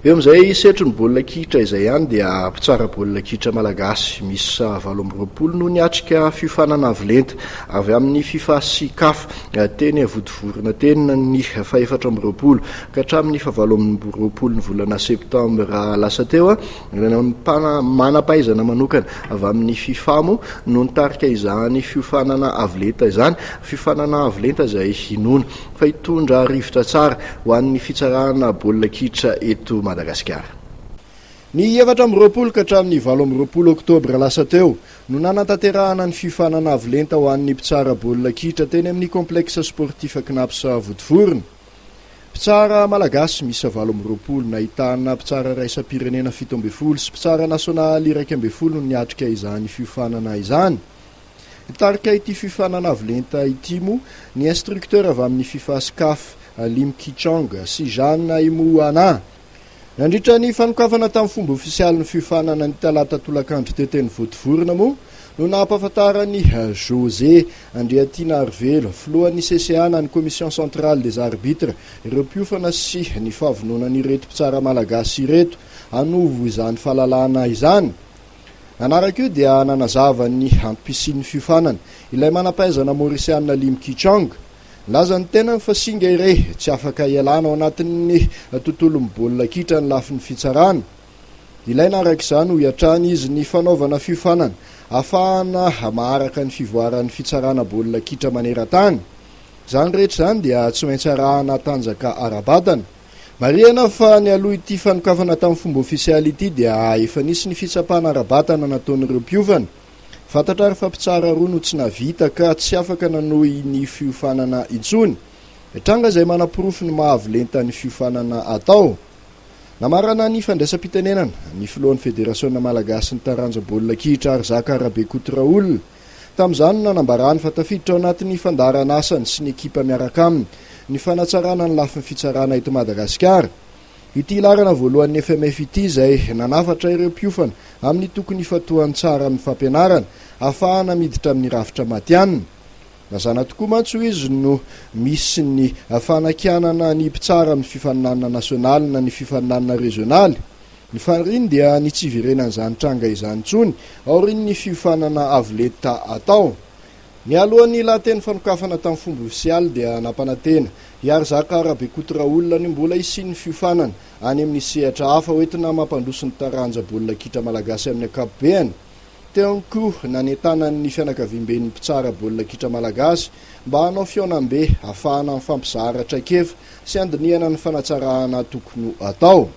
Eo amin'izay sehatry ny baolina kitra izay ihany dia mpitsara baolina kitra malagasy miisa 28 no niatrika fiofanana avo lenta avy amin'ny fifa sy caf teny Vontovorona teny ny faha-24 ka hatramin'ny faha-28 ny volana septambra lasa teo. Manam-pahaizana manokana avy amin'ny fifa moa no nitarika izany fiofanana avo lenta izany, fiofanana avo lenta izay inoana fa hitondra rivotra tsara ho an'ny fitsarana baolina kitra eto Madagasikara. Ny 24 ka hatramin'ny 28 oktobra lasa teo no nanatanterahana ny fiofanana avo lenta ho an'ny mpitsara baolina kitra teny amin'ny Complexe Sportif Cnaps Vontovorona. Mpitsara malagasy miisa 28, nahitana mpitsara iraisam-pirenena 17 sy mpitsara nasionaly 11 no niatrika izany fiofanana izany. Nitarika ity fiofanana avo lenta ity moa ny instructeur avy amin'ny fifa sy caf, Lim Ki Chong sy Jeanne Imoana. Nandritra ny fanokafana tamin'ny fomba ofisialy ny fiofanana ny talata tolakandro teo teny Vontovorona moa no nahampahafantaran'i José Andriatianarivelo, filohan'ny CCA na ny Commission Centrale des Arbitres, ireo mpiofana sy ny fahavononan'ireto mpitsara malagasy ireto hanovo izany fahalalana izany. Nanaraka io dia nanazava ny antom-pisian'ny fiofanana ilay manam-pahaizana Maorisianina Lim Ki Chong. Nilaza ny tenany fa singa iray tsy afaka ialana ao anatin'ny tontolon'ny baolina kitra ny lafiny fitsarana. Ilaina araka izany, hoy hatrany izy, ny fanaovana fiofanana ahafahana maharaka ny fivoaran'ny fitsarana baolina kitra maneran-tany. Izany rehetra izany dia tsy maintsy arahana tanjaka ara-batana. Marihana fa nialoha ity fanokafana tamin'ny fomba ofisialy ity dia efa nisy ny fitsapana ara-batana nataon'ireo mpiofana. Fantatra ary fa mpitsara roa no tsy nahavita ka tsy afaka nanohy ny fiofanana intsony. Tranga izay manaporofo ny maha avo lenta ny fiofanana atao. Namarana ny fandraisam-pitenenana ny filohan'ny Federasiona malagasin'ny taranja baolina kitra Arizaka Rabekoto Raoul. Tamin'izany no nanambarany fa tafiditra ao anatin'ny fandaharan'asany sy ny ekipa miaraka aminy ny fanatsarana ny lafiny fitsarana eto Madagasikara. Ity laharana voalohan'ny FMF ity izay nanafatra ireo mpiofana amin'ny tokony hifantohany tsara amin'ny fampianarana ahafahana miditra amin'ny rafitra matihanina. Mazàna tokoa mantsy hoy izy no misy ny fanakianana ny mpitsara amin'ny fifaninanana nasionaly na ny fifaninanana rezionaly. Ny faniriany dia ny tsy hiverenan'izany tranga izany intsony aorian'ny fiofanana avo lenta atao. Nialohan'ny lahateny fanokafana tamin'ny fomba ofisialy dia nampanantena i Harizaka Rabekoto Raoul ny mbola hisian'ny fiofanana any amin'ny sehatra hafa hoentina mampandroso ny taranja baolina kitra malagasy amin'ny ankapobeany. Teo ihany koa nanentanany ny fianakaviamben'ny mpitsara baolina kitra malagasy mba hanao fihaonambe hahafahana mifampizara traikefa sy handinihana ny fanatsarana tokony ho atao.